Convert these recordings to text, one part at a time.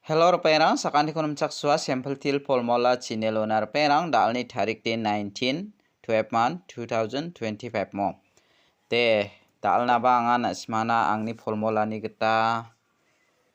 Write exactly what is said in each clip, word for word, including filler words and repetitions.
Hello, ripengrang, sakantikon nimchaksua, sample til polmola chinelona ripengrang, dalni tarik de nineteen, twelve month, two thousand twenty-five mo. De, dalnaba anga na·simana angni polmolani gita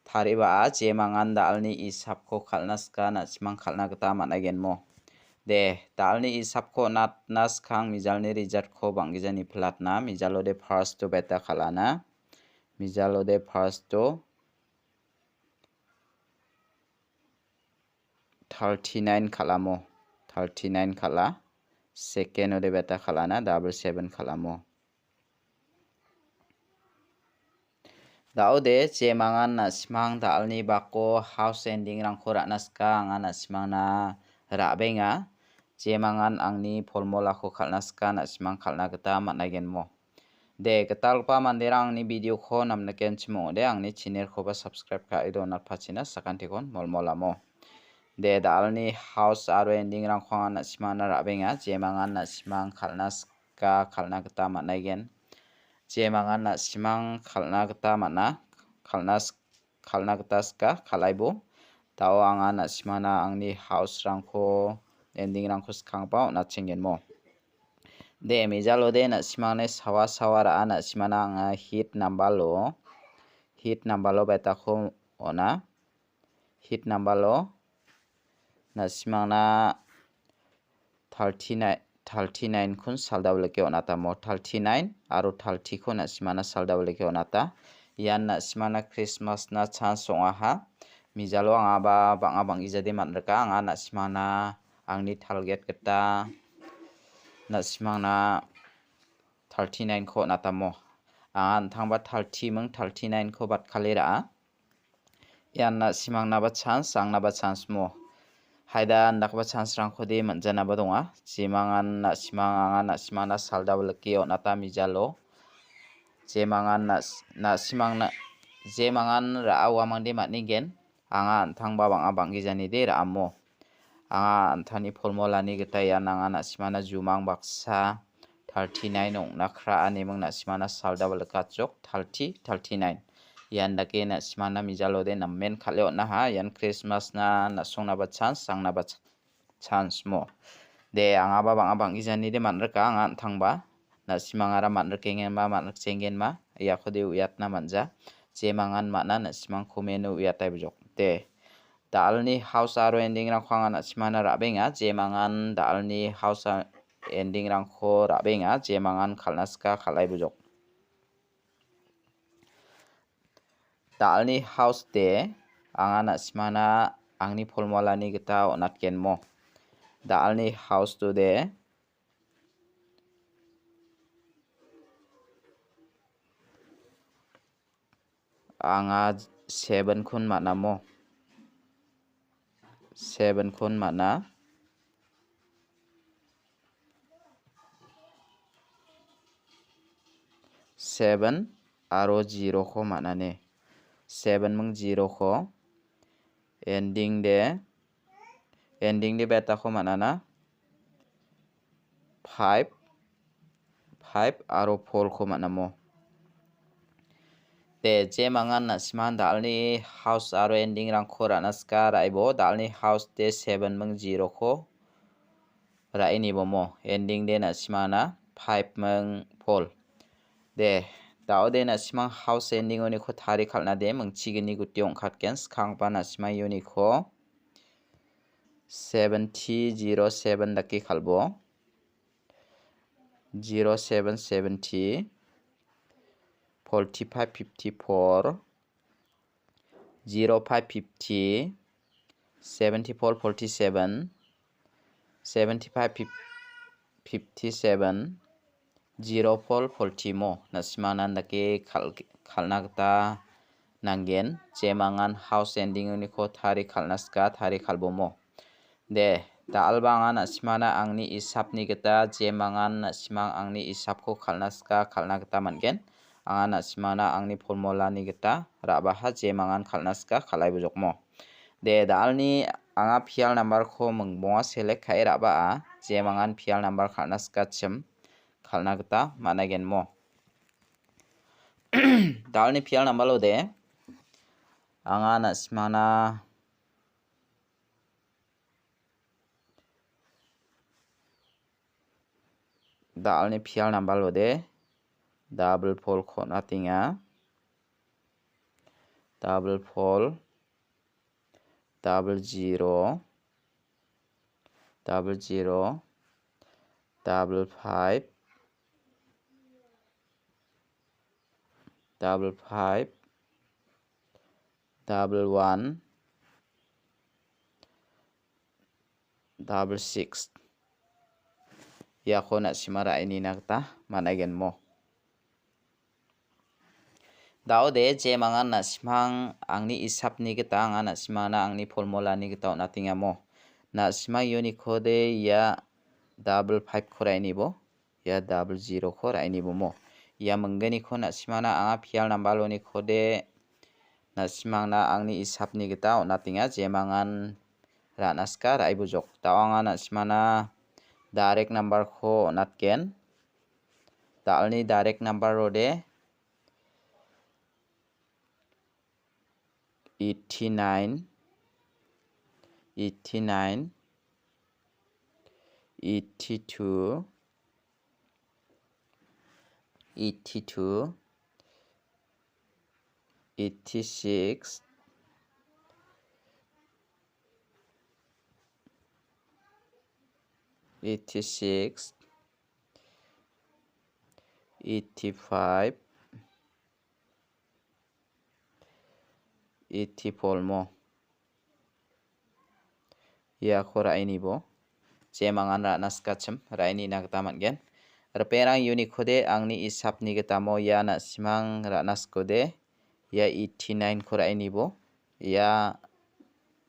tariba, jemangan dalni isapko kal·na sika na·simang kal·na gita man·aigen mo. De, dalni isapko natna skang mijalni resultko bang·gijani platna, mijalo de first to beta kal·ana, mijalo de first to thirty-nine kal·amo, thirty-nine kal·a, second ode beta kal·ana, double seven kal·amo. Da·ode, jemangan na·simang dalni bako house ending-rangko ra·na sika, anga na·simangna ra·benga. Jemangan angni polmolako kal·na sika, na·simang kal·na gita man·aigenmo. De, gitalgipa manderang angni video-ko namnikenchim ong·ode, angni channel-koba subscribe ka·e donatpachina sakantikon molmolamo. De, dalni house aro ending-rangko anga na·simangna ra·benga, jemangan na·simang kal·na sika, kal·na gita man·aigen. Jemangan na·simang kal·na gita man·a, kal·na sik-, kal·na gita sika, kal·aibo. Da·o anga na·simana angni house-rangko, ending-rangko skanggipa on·atchenggenmo. De, mijalode na·simangni sawa sawa ra·a na·simana anga hit nambalo, hit nambalo betako on·a. Hit nambalo na·simangna thirty-nine, thirty-nine-kon saldao like on·atamo. Thirty-nine aro thirty-ko na·simana saldao like on·ata. Ian na·simana Christmas-na chance ong·aha. Mijalo angaba bang·a bang·gijade man·rika. Anga na·simana angni target gita na·simangna thirty-nine-ko on·atamo. Anga an·tangba thirty ming thirty-nine-ko batkale ra·a. Ian na·simangnaba chance, angnaba chance mo. Haida andakgipa chance-rangkode man·janaba donga. Jemangan na·simang, anga na·simangna saldao like on·ata mijalo. Jemangan na-, na·simangna, jemangan ra·a uamangde man·igen. Anga an·tangba bang·a bang·gijanide ra·amo. Anga an·tangni polmolani gita ian anga na·simana jumang baksa thirty-nine ong·na kra animing na·simana saldao likachok thirty, thirty-nine. Ian dake na·simana mijalode namen kal·e on·aha. Ian Christmas-na na·songnaba chance, angnaba ch-, chance mo. De, angaba bang·a bang·gijanide man·rika, anga an·tangba. Na·simangara man·rikengenba, man·rikjenggenba, iakode uiatna man·ja. Jemangan man·a, na·simang comment-o uiataibojok. De, dalni house aro ending-rangko anga na·simana ra·benga. Jemangan dalni house a-, ending-rangko ra·benga. Jemangan kal·na sika kal·aibojok. Dalni house-de anga na·simana angni polmolani gita on·atgenmo. Dalni house-tode anga seven-kon man·amo. Seven-kon man·a. Seven aro zero-ko man·ane. Seven ming zero-ko. Ending de, ending de betako man·ana. Five, five aro four-ko man·amo. De, jemangan na·siman dalni house aro ending-rangko ra·na sika ra·ebo. Dalni house de seven ming zero-ko ra·e nibomo. Ending de na·simana five ming four. De, da·ode na·simang house ending-oniko tari kal·na de mingchigini guti ong·katgen. Skanggipa na·simang uniko seventy zero seven dake kal·bo. Zero seven seventy, forty-five fifty-four, zero five fifty, seventy-four forty-seven, seventy-five fifty-seven, zero four forty mo. Na·simana dake kal-, kal·na gita nanggen. Jemangan house ending-oniko tari kal·na sika, tari kal·bomo. De, da·alba anga na·simana angni isapni gita jemangan na·simang angni isapko kal·na sika, kal·na gita man·gen. Anga na·simana angni formulani gita ra·baha jemangan kal·na sika, kal·aibojokmo. De, da·alni anga pial numberko mingbonga select ka·e ra·baa, jemangan pial number kal·na sikachim, kal·na gita man·aigenmo. Da·alni pial number-o de, anga na·simana Da·alni pial number-ode double four-ko on·atenga. Double four, double zero, double zero, double five, double five, double one, double six. Iako na·sima ra·enina gita man·aigenmo. Da·ode jemangan na·simang angni isapni gita anga na·simangna angni formulani gita on·atengamo. Na·simang unikode ia double five-ko ra·enibo. Ia double zero-ko ra·enibomo. Ia mingginiko na·simangna anga pial number-onikode na·simangna angni isapni gita on·atenga, jemangan ra·naska ra·ibojok. Da·o anga na·simangna direct number-ko on·atgen. Da·alni direct number-ode eighty-nine, eighty-nine, eighty-two, eighty-two, eighty-six, eighty-six, eighty-five, eighty-four mo. Iako ra·enibo. Jemangan ra·na sikachim, ra·enina gita man·gen. Ripengrang unikode angni isapni gitamo ia na·simang ra·na sikode. Ia eighty-nine-ko ra·enibo. Ia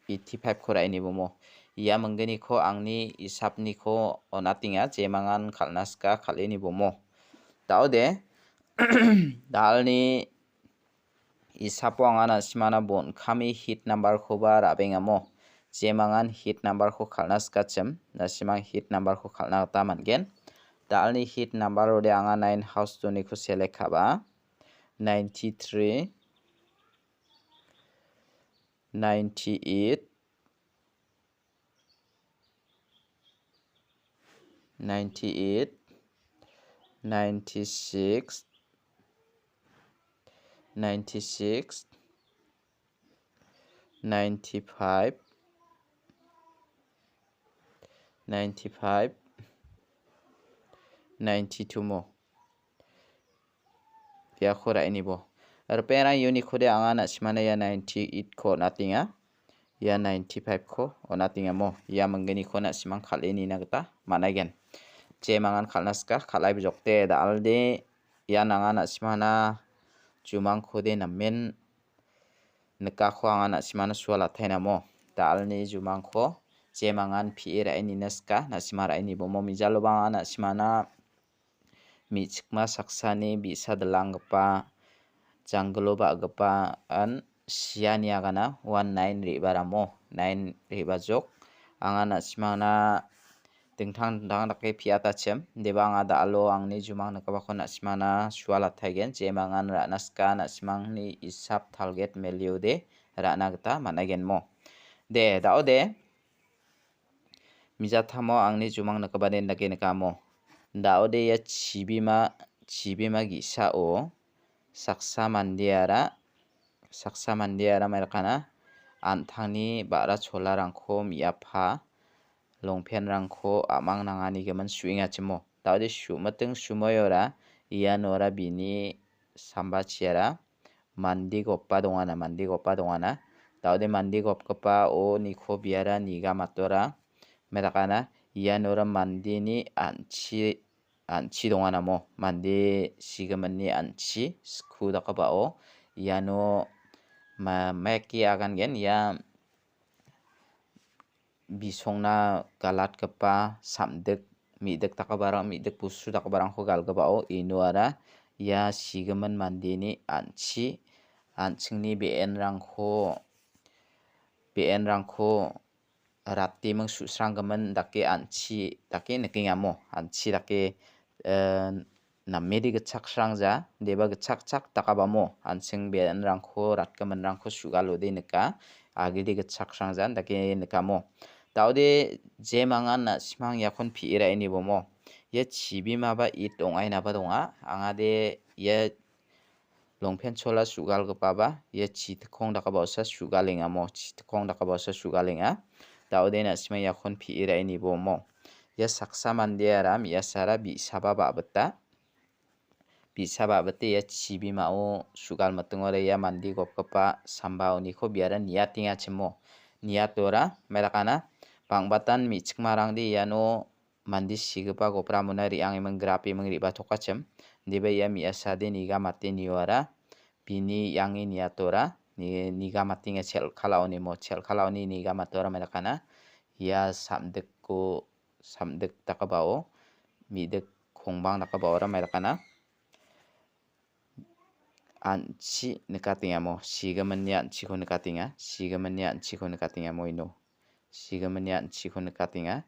eighty-five-ko ra·enibo mo. Ia mingginiko angni isapniko on·atenga, jemangan kal·na sika kal·enibo mo. Da·ode, da·alni isapo anga na·simana bon kami hit number-koba ra·bengamo. Jemangan hit number-ko kal·na sikachim, na·simang hit number-ko kal·na gita man·gen. Da·alni hit number-ode anga nine house doniko select ka·ba. Ninety-three, ninety-eight, ninety-eight, ninety-six, ninety-six, ninety-five, ninety-five, ninety-two mo. Iako ra·enibo. Ripengrang unikode anga na·simana ia ninety-eight-ko on·atenga. Ia ninety-five-ko on·atengamo. Ia mingginiko na·simang kal·enina gita man·aigen. Jemangan kal·na sika, kal·ai bijokde, da·alde, ian anga na·simana jumangkode namen nikako anga na·simana sualataenamo. Da·alni jumangko jemangan pie ra·enina sika, na·sima ra·enibomo. Mijaloba anga na·simana me·chikma saksani bi·sa dilanggipa janggilo ba·gipa an siani agana one nine re·baramo, nine re·bajok. Anga na·simangna dingtang dingtang dake piatachim. Deba anga da·alo angni jumang nikgipako na·simangna sualataigen. Jemangan ra·na sika na·simangni isap target meliode ra·na gita man·aigenmo. De, da·ode. Mijatamo angni jumang nikgipade dake nikamo. Da·ode ia chibima, chibima ge·sao saksa mandeara, saksa mandeara mairikana an·tangni ba·ra cholarangko me·apa, longpenrangko a·mang nanganigimin su·engachimo. Da·ode su·miting sumoiora ianora bini sambachiara mande gopba dongana, mande gopba dongana. Da·ode mande gopgipao nikobiara niga matora. Medakana ianora mandeni an·chi, an·chi donganamo. Mande sigiminni an·chi sku dakgipao iano ma-, maike agangen ia bisongna galatgipa samdik, me·dik dakgiparang, me·dik bostu dakgiparangko galgipao inuara ia sigimin mandeni an·chi, an·chingni be·enrangko, be·enrangko ratiming su·sranggimin dake an·chi dake nikengamo. An·chi dake, eh, namede gitchaksrangja, deba gitchakchak dakabamo, an·ching be·enrangko, ratgiminrangko su·galode nika, agede gitchaksrangja dake nikamo. Da·ode jemangan na·simang iakon pi·e ra·enibomo. Ia chibimaba it ong·ainaba donga. Angade ia longpen chola su·galgipaba ia chi tikkong dakaba osa su·galenga mo, chi tikkong dakaba osa su·galenga. Da·ode na·sima iakon pi·e ra·e nibo mo. Ia saksa mandeara me·asara bi·saba ba·bita. Bi·saba abite ia chibimao su·galmitingora ia mande gopgipa sambaoniko biara niatengachimo. Niatora, maidakana, bang·batan me·chikmarangde iano mande sigipa gopramona re·angiming grapiming re·batokachim. Indiba ia me·asade nigamate nioara bini iange niatora ni-, nigamatenge chel·kalaonimo, chel·kalaoni nigamatora maidakana. Ia samdiko, samdik dakabao, me·dik kongbang dakabaora maidakana. An·chi nikatengamo, sigiminni an·chiko nikatenga, sigiminni an·chiko nikatengamo ino. Sigiminni an·chiko nikatenga.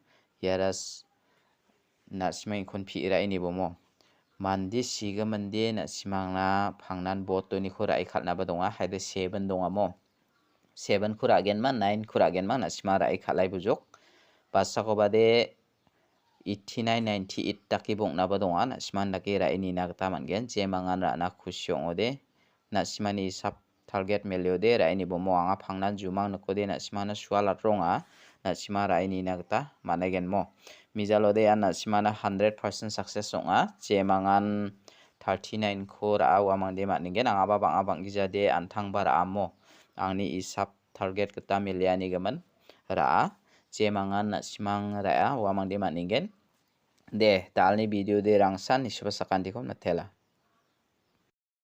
Iara s-, na·sima inkon pi·e ra·e nibomo. Mande sigiminde na·simangna pangnan botoniko ra·e kal·naba donga, haide seven dongamo. Seven-ko ra·genma, nine-ko ra·genma, na·sima ra·e kal·ai bujok. Basakobade eighty nine, ninety eight dake bong·naba donga, na·siman dake ra·e nina gita man·gen. Jemangan ra·na kusi ong·ode, na·simani isap target meliode ra·e nibomo anga pangnan jumang nikode na·simana sualatronga, na·sima ra·e nina gita man·aigenmo. Mijalode ian na·simana hundred percent success ong·a, jemangan thirty nine-ko ra·a uamangde man·ningen, angaba bang·a bang·gijade an·tangba ra·amo. Angni isap target gita melianigimin ra·a, jemangan na·simang ra·a uamangde man·ningen. De, dalni video de rangsan nisuba sakantikom natela.